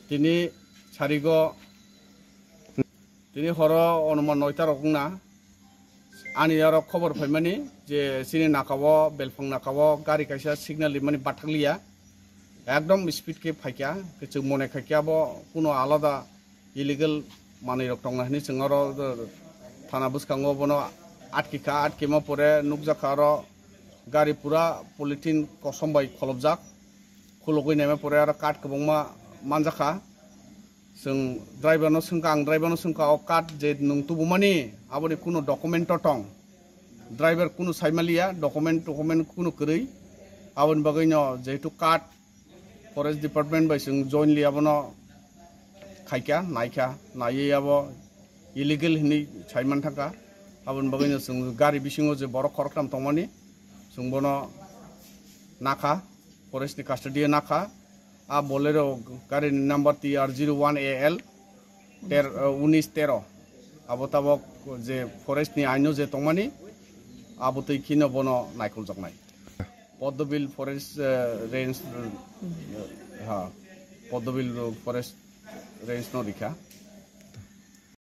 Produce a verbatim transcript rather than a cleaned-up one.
Tini sarigo, tini horo onuman noita rok wngna. Ani aro khobor phaimani je chini nakao, belphang nakao gari kaisa signal rimani bathakliya. Ekdom speed khe phaikha, kwchwng mone khaikhe abo kuno alada illegal manwi rok tongna hwnwi chwng oro thana bwskango bono atkikha, atkima pore nukjakha aro gari pura polythene kosom bai kholopjak, khulugwi naima pore aro card kwbangma manjakha. Chwng driver no swngkha, ang driver no swngkha, o card je nwng tubumani aboni kuno document to tong? Driver kuno saimaliya, document document kuno kwrwi. Aboni bagwi no jehetu card forest department bai chwng jointly abono khaikha, naikha, naiwi abo illegal hinwi saiman thangkha. Aboni bagwi no chwng gari bisingo je borok khoroktham tongmani, chwng bono nakha, forest ni custody o nakha. A Bolero gari ni number T R zero one A L ter, uh, unis tero. Abo tabok je forest ni aino je tongmani, abo twi khino bono naikoljaknai. Poddobil forest, uh, range, uh, ha, Poddobil forest range no rikha.